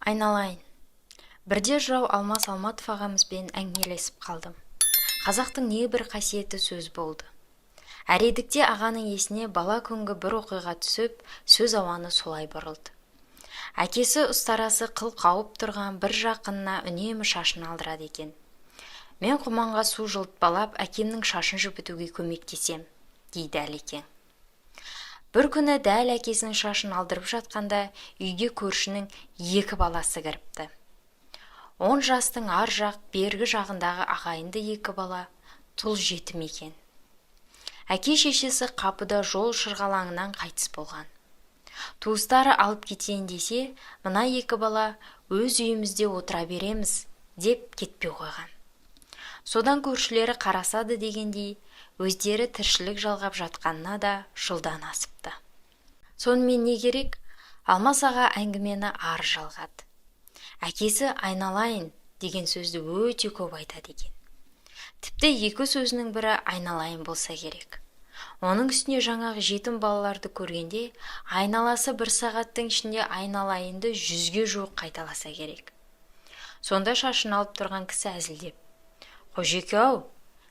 Айналайын, бірде жырау Алмас Алматов ағамызбен әңгімелесіп қалдым. Қазақтың небір қасиетті сөз болды. Әредікте ағаның есіне бала күнгі бір оқиға түсіп, сөз ауаны солай бұрылды. Әкесі ұстарасы қыл қауып тұрған бір жақынына үнемі шашын алдырады екен. «Мен құманға су жылытпалап, әкемнің шашын жібітуге көмектесем», – дейді Әлекең. Бір күні дәл әкесінің шашын алдырып жатқанда, үйге көршінің екі баласы кіріпті. 10 жастың ар жақ, бергі жағындағы ағайынды екі бала тұл жетім екен. Әке-шешесі қапыда жол шырғалаңынан қайтыс болған. Туыстары алып кетейін десе, мына екі бала «Өз үйімізде отыра береміз» деп кетпей қойған. Содан көршілері қарасады дегендей, өздері тіршілік жалғап жатқанына да жылдан асыпты. Сонымен не керек, Алмас аға әңгімені ары жалғады. Әкесі «айналайын» деген сөзді өте көп айтады екен. Тіпті екі сөзінің бірі «айналайын» болса керек. Оның үстіне жаңағы жетім балаларды көргенде айналасы бір сағаттың ішінде «айналайынды» 100-ге жуық қайталаса керек. Сонда шашын алып тұрған кісі әзілдеп: «Қожеке-ау,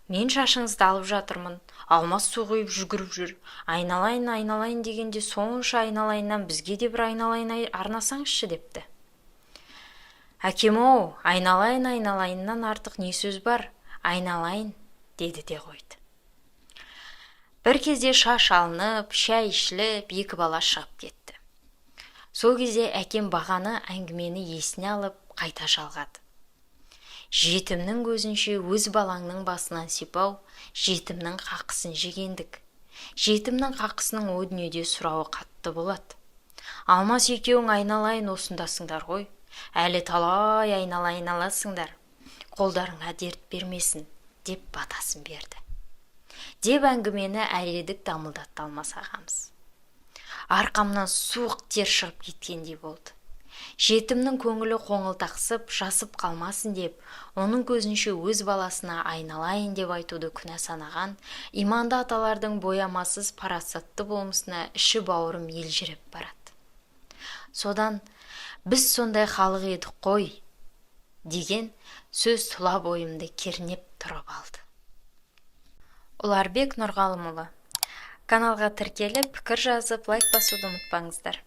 мен шашыңызды алып жатырмын, Алмас су құйып жүгіріп жүр. Айналайын, айналайын дегенде, сонша айналайыннан бізге де бір айналайын арнасаңызшы», – депті. «Әкем-ау, айналайын, айналайыннан артық не сөз бар, айналайын», – деді де қойды. Бір кезде шаш алынып, шай ішіліп, екі бала шығып кетті. Сол кезде әкем бағаны әңгімені есіне алып, қайта жалғады: «Жетімнің көзінше өз балаңның басынан сипау – жетімнің қақысын жегендік. Жетімнің қақысының о дүниеде сұрауы қатты болады. Алмас екеуің айналайын осындасыңдар ғой, әлі талай айналайын аласыңдар, қолдарыңа дерт бермесін», – деп батасын берді, деп әңгімені әредік дамылдатты Алмас ағамыз. Арқамнан суық тер шығып кеткендей болды. Жетімнің көңілі қоңылтақсып, жасып қалмасын деп, оның көзінше өз баласына «айналайын» деп айтуды күнә санаған иманды аталардың боямасыз парасатты болмысына іші бауырым елжіреп барады. Содан «біз сондай халық едік қой» деген сөз тұла бойымды кернеп тұрып алды. Ұларбек Нұрғалымұлы. Каналға тіркеліп, пікір жазып, лайк басуды ұмытпаңыздар.